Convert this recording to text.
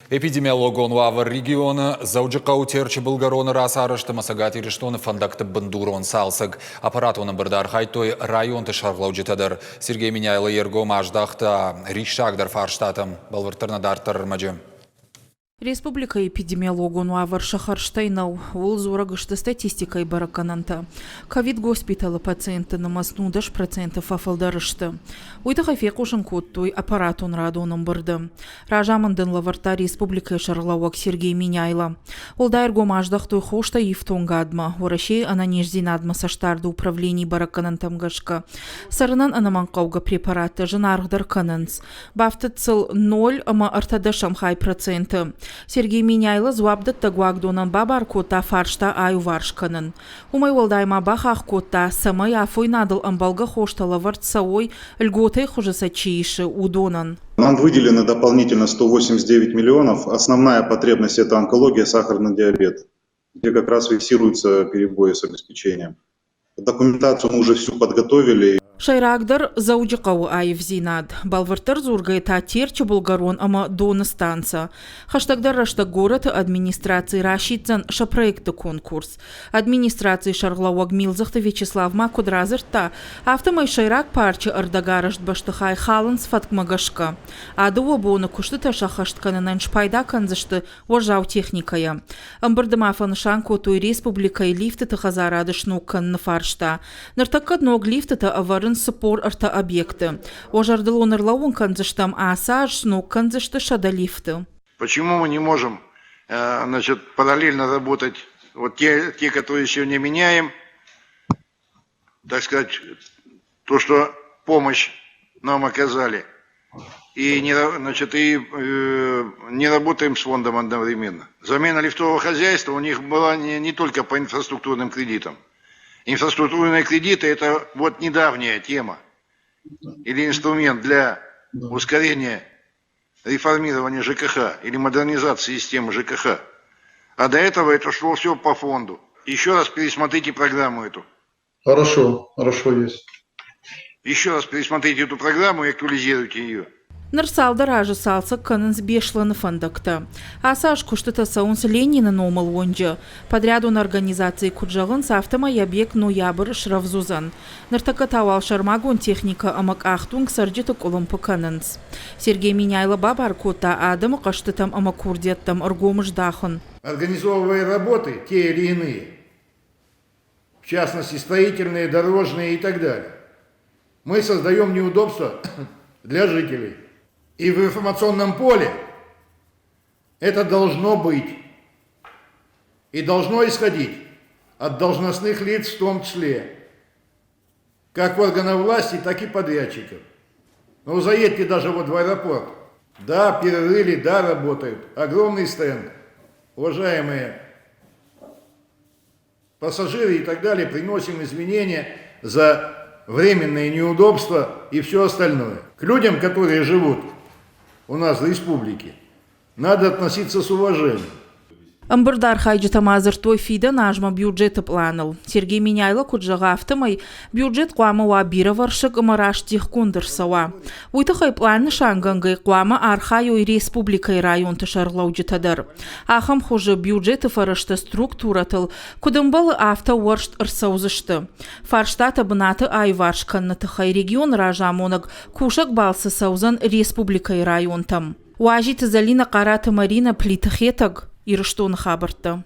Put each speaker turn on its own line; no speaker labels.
Эпидемиологон уавӕр регионы, Дзӕуджыхъӕуы Терчы былгӕроны рацарӕзт ӕмӕ Цӕгат Ирыстоны фӕндӕгты бындурон цалцӕг. Аппаратон ӕмбырды архайдтой районты сӕргълӕуджытӕ дӕр. Сергей Меняйло йе ргом аздӕхта риссагдӕр фарстатӕм. Бӕлвырддӕр нӕ дарддӕр ӕрмӕджы.
Республикӕйы эпидемиологон уавӕр сӕ хӕрзтӕй нӕу, ууыл дзурӕг сты статистикӕйы бӕрӕггӕнӕнтӕ. Ковид-госпиталы пациентты нымӕц 19% фӕфылдӕр сты. Уый тыххӕй фехъусын кодтой аппаратон радон ӕмбырды. Разамынд ын лӕвӕрдта республикӕйы сӕргълӕууӕг Сергей Меняйло. Уӕлдай ӕргом аздӕхтой хостӕй ифтонгадмӕ, Уӕрӕсейы ӕнӕниздзинадмӕ цӕстдарды управленийы бӕрӕггӕнӕнтӕм гӕсгӕ. Цӕрынӕн ӕнӕмӕнгхъӕугӕ препараттӕ зынаргъдӕр кӕнынц. Бафтыд сыл ноль ӕмӕ ӕртӕдӕсӕм хай проценты. Сергей Меняйло дзуапдӕттӕг уагдонӕн бабар кодта фарста аиуварс кӕнын. Уымӕй уӕлдай ма бахахх кодта, цӕмӕй афойнадыл ӕмбӕлгӕ хостӕ лӕвӕрд цӕуой, льготӕй хуызы сӕ чи исы, уыдонӕн.
Нам выделено дополнительно 189 миллионов. Основная потребность – это онкология, сахарный диабет, где как раз фиксируются перебои с обеспечением. Документацию мы уже всю подготовили.
Сӕйрагдӕр Дзӕуджыхъӕуы аивдзинад, бӕлвырддӕр дзургӕйӕ та Терчы былгӕрон ӕмӕ Доны станцӕ. Хӕстӕгдӕр рӕстӕг горӕты администраци расиддзӕн сӕ проекты конкурс. Администрацийы сӕргълӕууӕг Милдзыхты Вячеслав ма куыд радзырдта, афтӕмӕй сӕйраг парчы ӕрдӕгарӕзт бӕстыхай халынц фӕткмӕ гӕсгӕ. А дыууӕ боны куыстытӕ сӕххӕст кӕнынӕн спайда кӕндзысты уӕззау техникӕйӕ. Ӕмбырды ма фӕнысан кодтой республикӕйы лифтыты хӕдзарады сног кӕныны фарста. Ныртӕккӕ ног лифтытӕ ӕвӕрынц 43 объекты. Уӕ зӕрдыл уын ӕрлӕууын кӕндзыстӕм, ацы аз сног кӕндзысты 100 лифты.
Почему мы не можем значит, параллельно работать, вот те, которые еще не меняем, так сказать, то, что помощь нам оказали, и не, значит, и, не работаем с фондом одновременно. Замена лифтового хозяйства у них была не только по инфраструктурным кредитам. Инфраструктурные кредиты – это вот недавняя тема или инструмент для ускорения реформирования ЖКХ или модернизации системы ЖКХ. А до этого это шло все по фонду. Еще раз пересмотрите программу эту.
Хорошо, хорошо есть.
Еще раз пересмотрите эту программу и актуализируйте ее.
Ныр цалдӕр азы цалцӕг кӕнынц Беслӕны фӕндӕгтӕ. Ацы аз куыстытӕ цӕуынц Ленины номыл уынджы. Подрядон организацийы куыд зӕгъынц, афтӕмӕй объект ноябры срӕвдз уыдзӕн. Ныртӕккӕ та уал сӕрмагонд техникӕ ӕмӕ къахтуынг цӕрджыты къуылымпы кӕнынц. Сергей Меняйло бабар кодта адӕмы хъӕстытӕм ӕмӕ курдиӕттӕм ӕргом здахын.
Организовывая работы, те или иные, в частности строительные, дорожные и так далее, мы создаем неудобства для жителей. И в информационном поле это должно быть. И должно исходить от должностных лиц в том числе, как органов власти, так и подрядчиков. Ну, заедьте даже вот в аэропорт. Да, перерыли, да, работают. Огромный стенд. Уважаемые пассажиры и так далее, приносим извинения за временные неудобства и все остальное. К людям, которые живут у нас в республике, надо относиться с уважением.
Ӕмбырды архайджытӕ ма дзырдтой фидӕн азмӕ бюджеты пъланыл. Сергей Меняйло куыд зӕгъы, афтӕмӕй бюджет хъуамӕ уа бирӕвӕрсыг ӕмӕ раст дихгонд ӕрцӕуа. Уый тыххӕй пълан нысангӕнгӕ хъуамӕ архайой республикӕйы районты сӕргълӕуджытӕ дӕр. Ахӕм хуызы бюджеты фӕрӕзты структурӕтыл, куыд ӕмбӕлы, афтӕ уӕрст ӕрцӕудзысты. Фарстатӕ бынаты аиуварс кӕныны тыххӕй регионы разамонӕг кусӕг балцы цӕудзӕн республикӕйы районтӕм. Уазиты Зӕлинӕ, Хъараты Маринӕ, Плиты Хетӕг, Ирыстоны хабӕрттӕ.